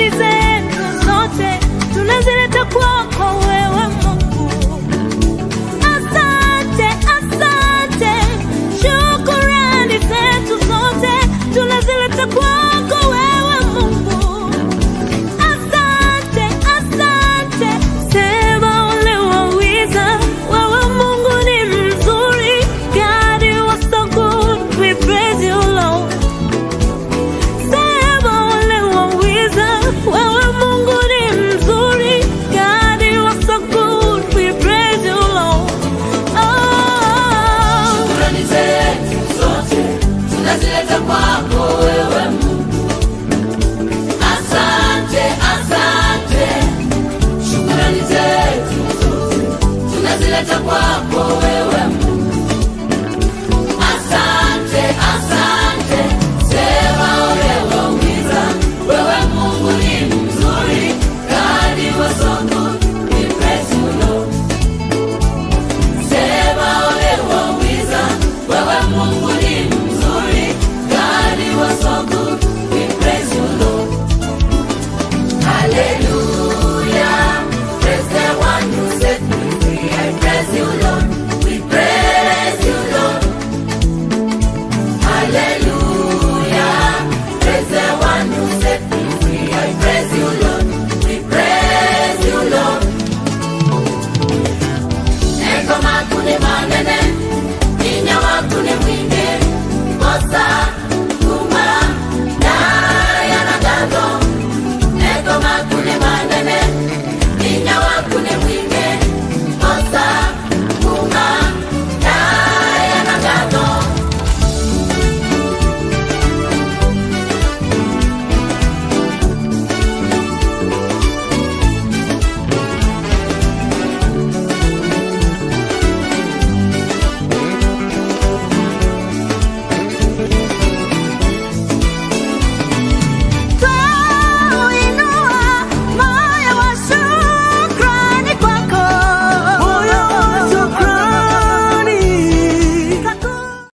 Shukurani zetu zote tunazileta kwako wewe Mungu. Asante, asante. Shukurani zetu zote tunazileta kwako wewe Mungu. Asante, asante. Sema uliwaweza, wewe Mungu ni mzuri. God, you are so good, we praise you Lord. Sema uliwaweza, wewe